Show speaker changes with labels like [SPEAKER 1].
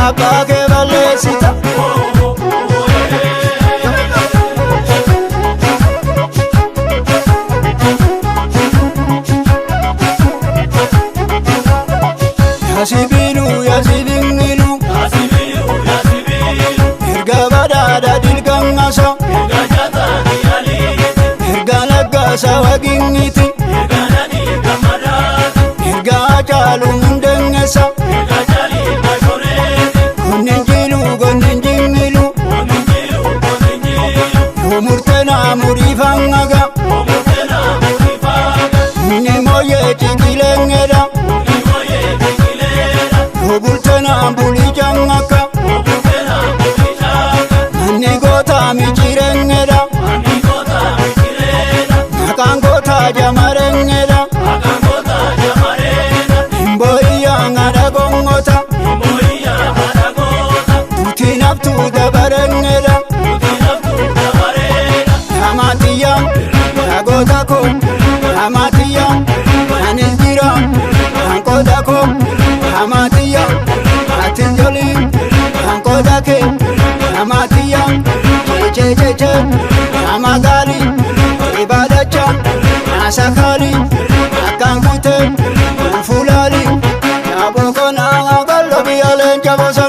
[SPEAKER 1] Abbaa kee balleessita. Yaasibilu yaasibingilu erga badhaadha dilgangasa erga laggaasa wagingiti erga acaalu hundengesa gonnen jilu gonnen jingilu omurtena murifangaga inni moyee ciqilengedha obultena bulijangaka manni goota michirengedha maqaan goota jamarengedha himboiyyaangadha gongota duti naftu dabarengedha Amaatiya dhagoota koo amaatiya anis jira hanqoota koo amaatiya atis jolii hanqoota kee amaatiya chechecheche amagaali ibaadacha nasakaali akkaan kute nfulaali yaabokona gallo biyya leenca bosona.